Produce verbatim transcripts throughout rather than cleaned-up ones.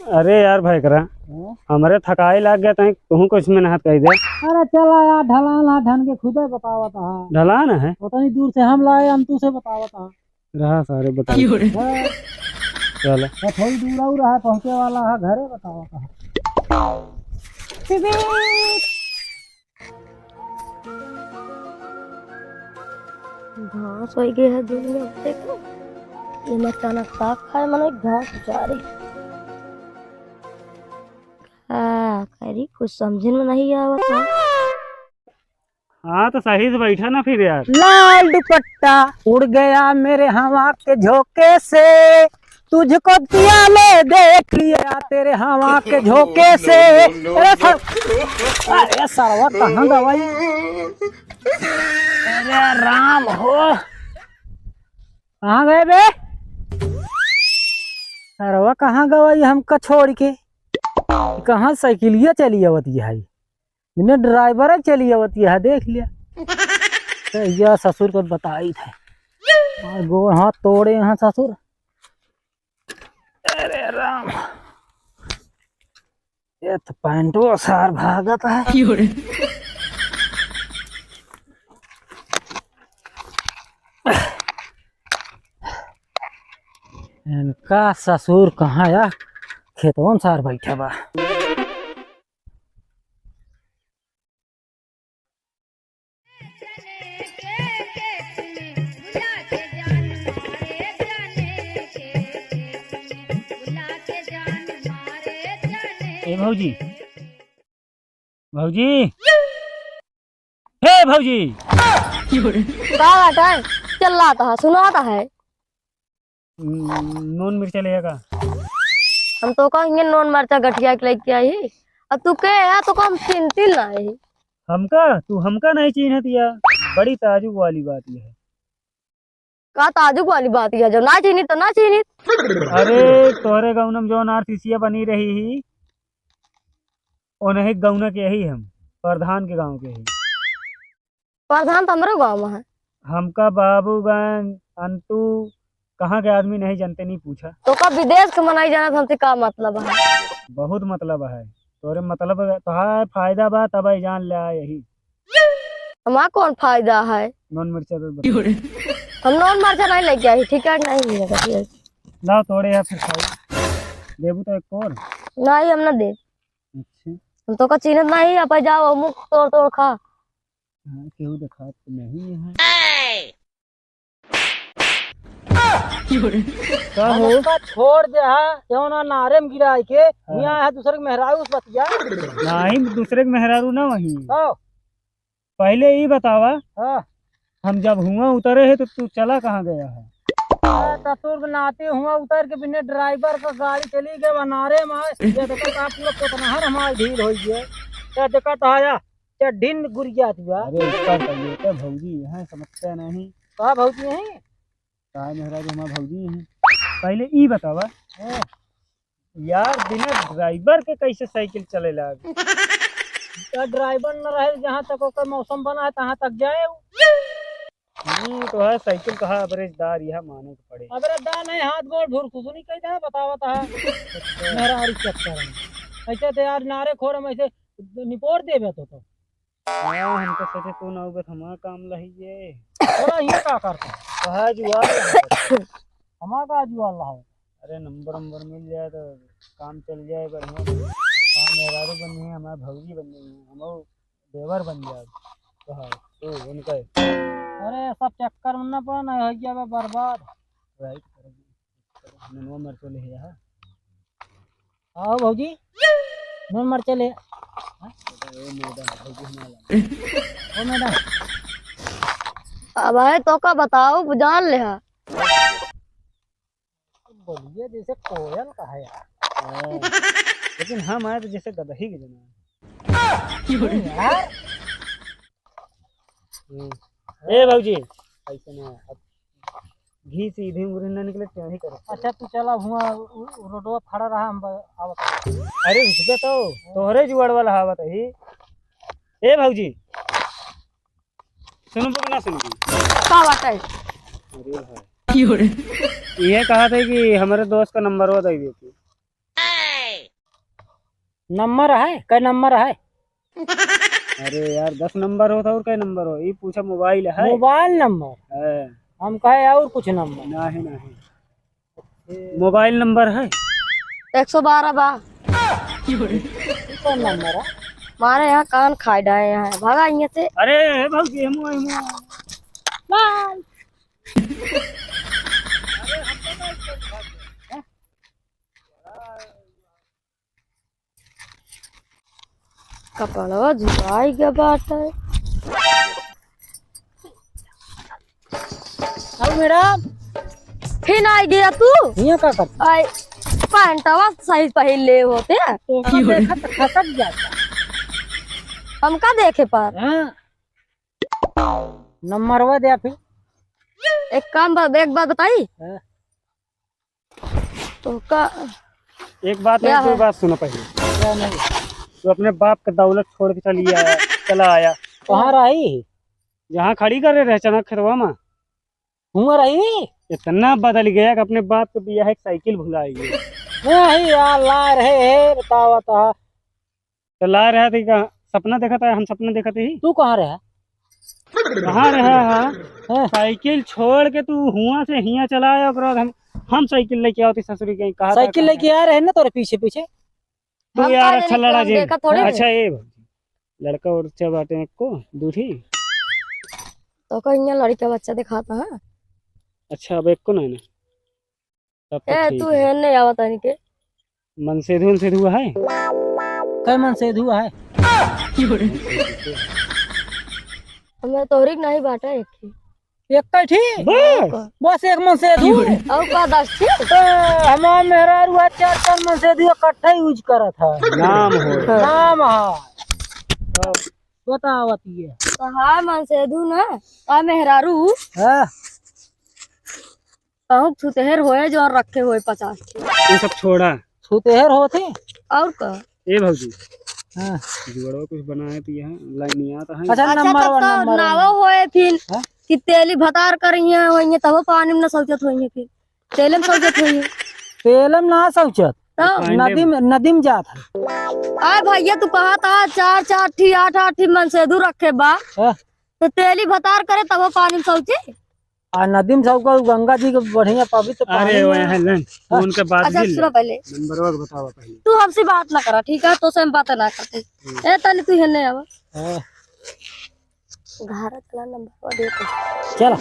अरे यार भाई करा, हाँ? हमरे थकाई लाग गया, तहीं तुहूँ कुछ मेहनत कइ दे। अरे चला यार, ढलान है, ढन के खुदे बतावत है। ढलान है? उतनी दूर से हम लाए, अंतू से बतावत है। रहा सारे बता। क्यों रे? हाँ। चला। तो थोड़ी दूर और रहा, पहुँचे वाला है, घरे बतावत है। घास होइ गए है दूर में, देखो। ये मैं अचानक साग खाए, मने घास जा रही। का करी, कुछ समझे में नहीं आवत है। हाँ, तो सही से बैठा ना फिर यार। लाल दुपट्टा उड़ गया मेरे हवा के झोंके से, तुझको दिया ले देख लिया तेरे हवा के झोंके से। अरे सर, अरे सरवा कहाँ गवाई? अरे राम हो, कहाँ गए बे? सरवा कहाँ गवाई हमका छोड़ के? कहाँ साइकिलिया चली आवत है? बिना ड्राइवर चली आवत है, देख लिया। तो यह ससुर को बताई थे, और गोड़ हाथ तोड़े हैं ससुर। अरे राम, ये तो पैंटो सार भागत है। इनका ससुर कहाँ या खेतवन सार बैठा बा। ए भौजी, भौजी, हे भौजी। का बात है? चिल्लाता है, सुनाता है। हम्म, नून मिर्चा लेगा? हम तो कहेंगे नून मिर्चा गठिया के लेके आई। अब तू के है, तो को हम चिन्हती नहीं। हमका? तू हमका नहीं चिन्हत या? बड़ी ताजुब वाली बात यह है। का ताजुब वाली बात यह, जो ना चिन्हित तो ना चिन्हित। अरे, तोहरे गौनम जो नारसिसिया बनी रही ही, ओनही गौना के ही हम, प्रधान के गाँव के ही। प्रधान तो हमरे गाँव में है। हमका बाबूगंज, अंतु, कहाँ के आदमी नहीं जानते, नहीं पूछा। तो का विदेश के मनाई जानत, हमसे का मतलब है? बहुत मतलब है। तोरे मतलब, तोहार फायदा बा, तब आई जान ले आए यही। हमार कौन फायदा है? नून मिर्चा तो बता। हम नून मिर्चा नहीं लेके आई, ठीक है? नहीं लेके आई। लाओ तोड़े या फिर खाओ। देबू तो एक और। नहीं, हम ना देब। अच्छा। हम तो का चिन्हत नहीं, आप जाओ, मुख तोड़ तोड़ खा। हाँ, केहू देखात तो नहीं है। का हो? हमका छोड़ दे हा, केहू ना नारे में गिराए के, हाँ। यहाँ है दूसरे के मेहरारू से बतिया। नहीं, दूसरे के मेहरारू ना वही। हाँ। पहले ई बतावा, हाँ। हम जब हुआँ उतरे है तो तू चला कहाँ गया है? अरे, ससुर के नाती हुआँ उतर के बिना ड्राइवर का गाड़ी चली गए, नारे में ये देखो तो आप पूरा पोतनहर हमार ढील हो गए। ये देखो तो आया, चड्ढिन गुरियात बा। अरे, ऊपर कहिए तो भौजी यहाँ समस्या नहीं। का भौजी यहीं? का मेहरारू हमार भौजी यहीं। पहले ई बतावा। हाँ। यार, बिना ड्राइवर के कैसे साइकिल चले लाग? तो ड्राइवर न रहे, जहाँ तक ओकर मौसम बना है, तहाँ तक जाए उ। हम्म, तो है, साइकिल कहा एवरेज दार, यह माने के पड़े। एवरेज दार नहीं, हाथ गोड़ भुरकुसुनी कह दे, बतावत है। अच्छा। मेहरारू चक्कर में। ऐसे तो यार, नारे खोर में ऐसे निपोर देबे तो, तो। हाँ, हम तो सोचे तू ना उबे, हमारा काम लही ये। थोड़ा ये का करता? कहा जुआ? हमारा का जुआ लहा? अरे, नंबर, नंबर मिल जाए तो काम चल जाए बढ़िया से। काम मेहरारू बन गई, हमारे भौजी बन गई, हम देवर बन जाए। तो हाँ, तू उनका ही। अरे, सब चक्कर में ना पड़, ना हो गया बे बर्बाद। राइट कर दे। ननवा मरचो ले है। आओ भौजी, नून मरचा ले। हाँ? ओ मैडम, भौजी हमारा लागे। ओ मैडम। अब आए तो का बताओ, जान ले हा। बोलिए जैसे कोयल का है यार। हाँ। लेकिन हम आए तो जैसे गदही के जना। नहीं यार। हम्म। ए भौजी, ऐसे ना, अब घी सीधी उंगली ना निकले, टेढ़ी करे। अच्छा, तू चला हुआ, उ, उ रोडवा खड़ा रहा, हम ब-, आवत। अरे रुक बे तो, तोहरे जुआड़ वाला हावत ही। ए भौजी, सुनबू कि ना सुनबू? का बात है? अरे भाई। ये कहा था कि हमारे दोस्त का नंबर वो दे देती। नंबर है? कै नंबर है? अरे यार, दस नंबर होत और कै नंबर हो? ई पूछा मोबाइल है? मोबाइल नंबर? है। हम कहे और कुछ नंबर। नहीं, नहीं। मोबाइल नंबर है? एक सौ बारह बा। ई कौन नंबर है? मारे यहाँ कान खाए डाए हैं, भागा यहाँ से। अरे, ए भौजी, हमू, हमू। बाय। कपड़वा झुराई गया बाटे। आओ मैडम। फिर आई गया तू? हियाँ का कर? आई, पैंटवा सही पहिन ले होते। तोहका देखत खसक जाता। हमका देखे पर? हाँ। नंबरवा दे फिर। एक काम बा-, एक बात बताई? हाँ। तो का एक बात क्या नहीं, दो है? बात सुनो पहले। क्या नहीं? तू अपने बाप का दौलत छोड़ के चली आया, चला आया। कहाँ रही? जहाँ खड़ी करे रहे चना खेतवा में। हुआ रही? इतना बदल गया कि अपने बाप के बियाह एक साइकिल भुला गया। नहीं यार, ला रहे हैं, बतावा था। तो ला रहा था, का सपना देखा था, हम सपना देखा थे ही। तू कहाँ रहा? कहाँ रहा? हाँ। हाँ। साइकिल छोड़ के तू हुआ से हिया चला आया, ओकरा बाद हम, हम साइकिल लेके आवत ही ससुरी के, कहा था, साइकिल कहाँ लेके है? आ रहे हैं ना तोरे पीछे पीछे। तू हम यार का अच्छा जाने, लड़ा हम जे। देखा थोड़े अच्छा, हैं। ए भौजी, लड़का और अच्छा बाटे एको, दूठी। तो कहीं लड़का बच्चा दिखाता है। अच्छा, अब एको नहीं ना। तब तो ए, ठीक तू है। हेने आवत है इनके। मनसेधु, मनसेधु है? कै मनसेधु है? हमें तोहरी के नहीं बाटा एक ही। एक कै ठी? बस। बस एक मनसेधु? और का दस ठी? ए, हमार मेहरारू है चार चार मनसेधु इकट्ठा use करत है। नाम हो। नाम है। तो बतावत ये। तो हाँ मनसेधु ना, का मेहरारू? हाँ। कहूँ छुतेहर होए जो रखे होए पचास ठी। ये सब छोड़ा। छुतेहर होत ही? और का? ए भौजी। हाँ। जुगड़वा कुछ बनाए तो यहाँ लाइन नहीं आता है। अच्छा, अच्छा, नंबर तब वन, तो नंबर वन। नावा होए फिर हाँ? कि तेली भतार करिए होइए तब पानी में न शौचत होइए फिर। तेले में शौचत होइए। तेले में ना शौचत। तो? नदी में, नदी में जात है। आ भैया तू कहा था चार चार ठी आठ आठ ठी मनसेधु रखे बा। हाँ। तो तेली भतार करे तब पानी में शौचे। आ नदी में सब को गंगा जी के बढ़िया पवित्र अरे पानी वह में। है लन, हाँ। फोन के बाद अच्छा, मिल सुनो ले। पहले। नंबरवा के बतावा पहले। तू हमसे बात ना करा, ठीक है? तो से हम बात ना करते। हम्म। ए, तनी तू हेने आवा। हाँ। घर चला, नंबरवा दे तो। चला।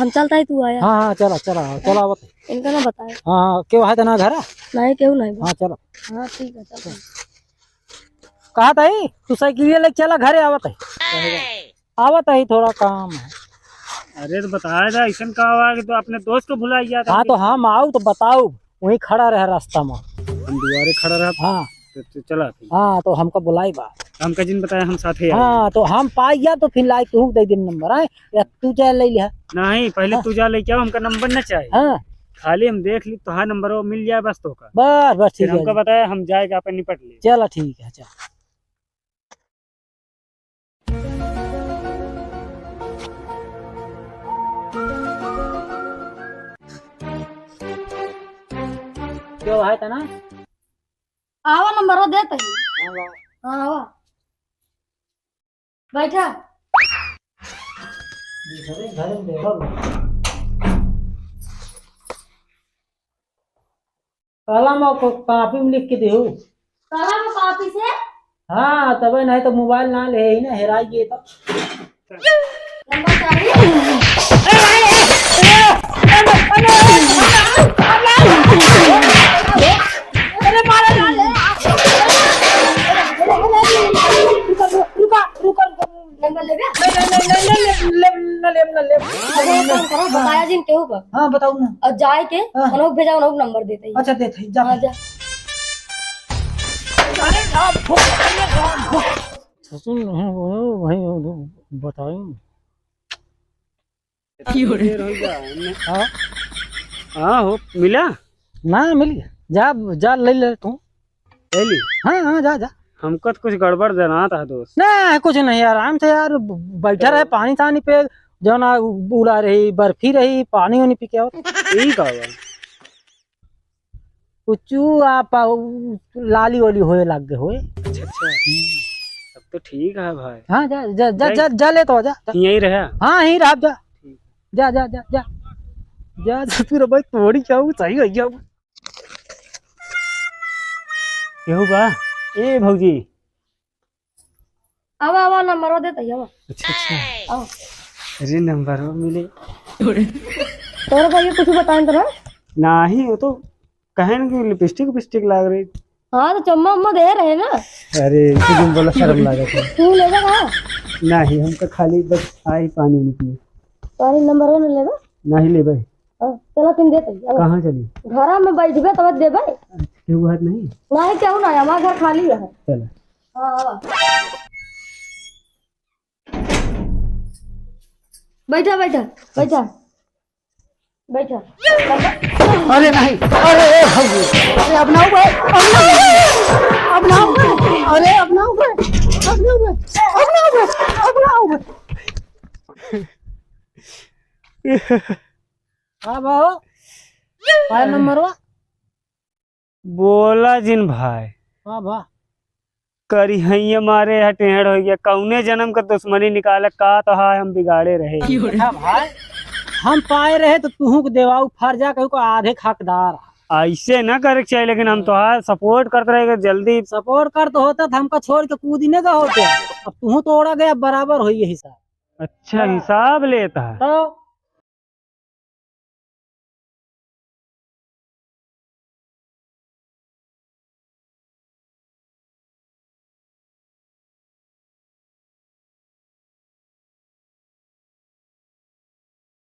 हम चलता है, तू आया। हाँ, हाँ, चला, चला, चला, आवत है। इनका ना बताए। हाँ, हाँ, केहू है तो ना घर? नहीं, केहू नहीं बा। हाँ, चला। हाँ, ठीक है, चल। कहा था ही, तू साइकिलिया लेके चला, घरे आवत है। आवत है, थोड़ा काम है। अरे तो बताया था, ऐसन का हुआ कि तू अपने दोस्त को भुला गया था? हाँ, तो हम आऊ तो बताऊ, वहीं खड़ा रहे रास्ता में। हम दुआरे खड़ा रहा। हाँ। तो, तो चला फिर। हाँ, तो हमका बुलाई बा। हमका जिन बताया, हम साथे आए। हाँ, तो हम पाई गया तो फिर लाई तू दे दिन नंबर, आए? या तू चाहे ले लिया। नहीं, पहले हाँ। तू जा लेके आओ, हमका नंबर ना चाहे। हाँ। खाली हम देख ली, तोहार नंबर वो मिल जाए बस तोहका। बस, बस, फिर ठीक है। हमका बताया, हम जाए के आपन निपट ले। चला, ठीक है, चल। क्यों भाई तना? आवा नंबर वो देत ही। हाँ, लाओ। हाँ, आवा। बैठा। दूसरे घर में बैठल। कलम और को-, कॉपी में लिख के देहू। कलम और कॉपी से? हाँ, तबे नहीं तो मोबाइल ना ले ही ना, हेराई गए तो। नंबर चाहिए? अरे मारा ना। रुका, रुका, रुका, रुका। नंबर लेबे? नहीं, नहीं, नहीं, नहीं, नहीं, ले, ना लेब, ना लेब। अच्छा, एक काम करो, बताया जिन केहू का। हाँ, बताऊ ना। और जाए के, हाँ। उन्हों भेजा, उन्हों नंबर देते ही। अच्छा, देते ही, जा। हाँ, जा। अरे, राम, भो-, अरे, राम, भो-, ससुर, हाँ, वो, वही, वो, बताई। इतना देर हो गया, हमने हाँ? हाँ, हो, मिला? ना, मिल गया। जा, जा, ले ले तू। ले ली? हाँ, हाँ, जा, जा। हमको तो कुछ गड़बड़ जनात है, दोस्त। ना, कुछ नहीं यार, आराम से यार, ब-, बैठा रहे, तो पानी तानी पे, जो ना उ-, उड़ा रही, बर्फी रही, पानी वानी पी के आओ। यही का हुआ? कुछ आप, आ, उ, लाली वाली होए लाग गए होए। अच्छा, अच्छा। तब तो ठीक है भाई। हाँ, जा, जा, जा, जाए। जा, जा ले तो जा, जा। यहीं रहे? हाँ, यहीं रह, जा। ठीक। जा, जा, जा, जा। जा, जा, तू रे भाई, तोड़ी क्या हो, सही हो गया। केहू बा? ए भौजी। आवा, आवा, नंबरवा देत ही, आवा। अच्छा, अच्छा। आवा। अरे, नंबरवा मिले। तोरा भाई कुछ बताएं तो ना? नाही, वो तो कहेन कि लिपस्टिक, विपस्टिक लाग रही। हाँ, तो चम्मा उम्मा दे रहे ना। अरे, तू तुम बोला, शर्म लागत है। तू लेबे का? नाही, हमका खाली बस आई पानी उनी पिए। पानी नंबरवा न लेबे? नाही लेबे। हाँ, चला, तुम देते ही, आवा। कहाँ चली? घरा में बैठबे, तब देबे। अच्छा, केहू हाथ नहीं? नाही, केहू ना, हमार घर खाली है। चला। हाँ, आवा। बैठा, बैठा, बैठा, बैठा। अरे नहीं, अरे ए भौजी, अरे अब ना उबे, अब ना उबे, अब ना उबे, अरे अब ना उबे, अब ना उबे, अब ना उबे, अब ना उबे, अब ना उबे। हाँ बाबू, पायल नंबरवा। बोला जिन भाई। हाँ बा। करी हइये मारे है टेढ़ हो गया, कौने जन्म का दुश्मनी निकाले, का तो है हम बिगाड़े रहे। देखा भाई, हम पाए रहे तो तुहू को देवाऊ फर्जा, कहू को आधे के हकदार। ऐसे ना करे के चाहिए, लेकिन हम तो है सपोर्ट करते रहे, जल्दी। सपोर्ट कर तो होता तो हमका छोड़ के कूद ही ना गए होते। अब तुहू तो ओड़ा गया, बराबर हो यही साहब। अच्छा, हाँ। हिसाब लेता है। तो